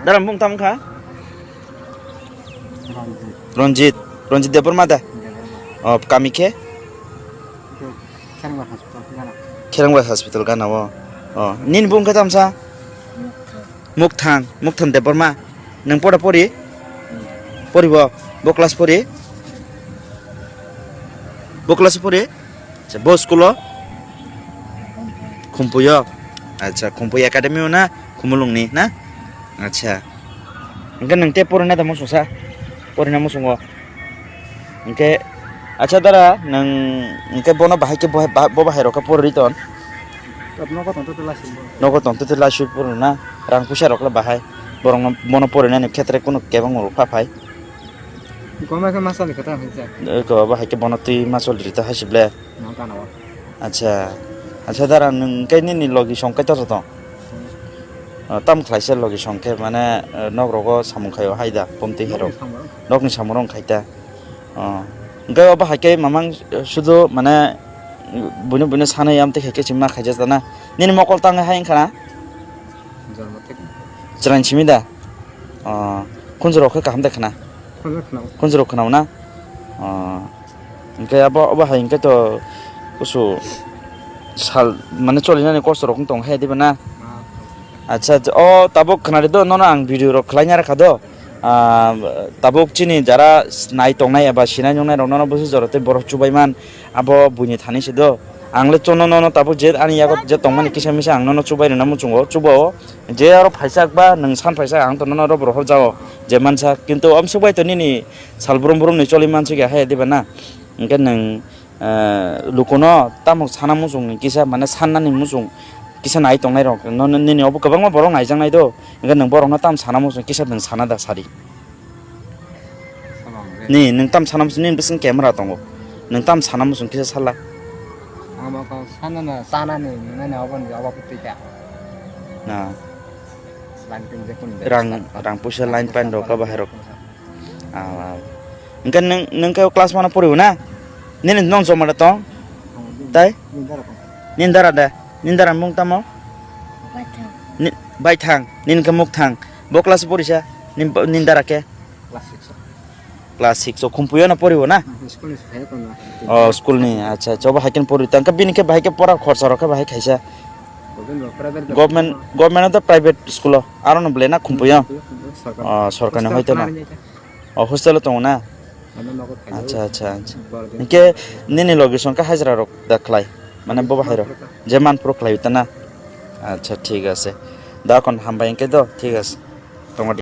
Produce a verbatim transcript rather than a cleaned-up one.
Dara bumung tamo kha? Ranjit. Ranjit, Ranjit Debbarma da? Debbarma. O, kami khe? Khe Kherangbai hospital gana. Kherangbai hospital gana o. O, nini bumung khe tamsa? Mukthang. Mukthang, Mukthang Debbarma. Nang pora pori? Pori bo? Bo class pori? Bo class pori? Acha, bo school o? Khumpuyo. Acha, Khumpuyo Academy o na? Khumulung ni na? Acha. Hingke nang te pori na tamo sosa? Pori na musung o. Hingke, acha dara, nang hingke bono bahai ke bo, bo bahai rok ke pori ton? Nogo tong te te laisuk pori na? Rang puisa rok le bahai. Borok no, bono pori na ni khetre kunu kebang rok pha phai. Gome khe masa ni kata hingsa. Eko bahai ke bono twi masol rita hasible. Nang kana wa. Acha. Acha dara, nwng khe nini logi song khe to to? Hmm. Ah, tam khlai se logi song khe mane, eh, nok rogo samung khaio hai da, pomtwi herok. Nokni samung rok khai ta. Oh. Hingke obo hai khe mamang, eh, sudu mane, buino buino sanai amtwi khai khe chwngma khaijak da na. Nini mokol tang hai wngkha na? Jormo thik. Chwraini simi da? Oh. Khunjurok khe kaham da khna? Khunjurok khna. Khunjurok khna na? Oh. Hingke abo, obo hai hingke to kusu sal mane cholinani kosto rok wng tong hai diba na? Ah. Acha, acha. O tabuk khna ri do, nono ang video rok khlai nya rwkha do. Ah, tabuk chini jara nai tongnai eba sinai nungnai rok nono busi jora tei borok chubai man, abo buini thani se do. Ang le chono nono tabuk je ani yago je tongmani kisa misa ang nono chubai rwna muchungo, chuba o. Je aro phaisa ba nwng san phaisa ang to nono oro bo rohor jao je mansa, kintu amsuk bai to nini sal brum brum ni choli mansuk ya hai diba na? Hingke nwng, eh, lukuno tamo sana muchung ni kisa, mane sannani muchung kisa nai tongnai rok. No, no, nini obo kwbangma borok naijaknai do. Hingke nwng borokno tam sana muchung kisa nwng sana da sari. Samang de. Ni, nwng tam sana muchung, nini bwswng camera tongo. Nwng tam sana muchung kisa sala. Ang bo kok sana na, sana ni, nini obo ni, obo putih ka. Na. Lanting je kun de. Rang, rang puisa line pan rok ka bahai rok. Aw, aw. Hingke nwng, nwng khe class one o poribo na? Nini nwng joma da tong? Tai? Nini dara da? Nini dara mung tamo? Baithang. Ni, Baithang. Nini khe Mukthang. Bo class porisa? Nini, nini dara khe? Class six o. Class six o. Khumpuyo no poribo na? Hmm, school ni se khayo kono. Oh, school ni. Acha, acha. Obo hai khe pori. Tang khe bini khe bahai khe pora khorsa rok khe bahai khaisa. Government, government o to private school o. Aro no ble na Khumpuyo? Khumpuyo, Khumpuyo, sorkar. Oh, sorkar ni hostel hoite na. Khna rinai khe. O hostel o tongo na? Ano nogo thaiyo. Acha, acha, acha. Borok de. Hingke nini logi song khe hajra rok da khlai? Mane bo bahai rok? Manpro ta. Je manpro khlai ta na? Acha, thik ase. Da kon hambai hingke do, thik ase. Tongma di.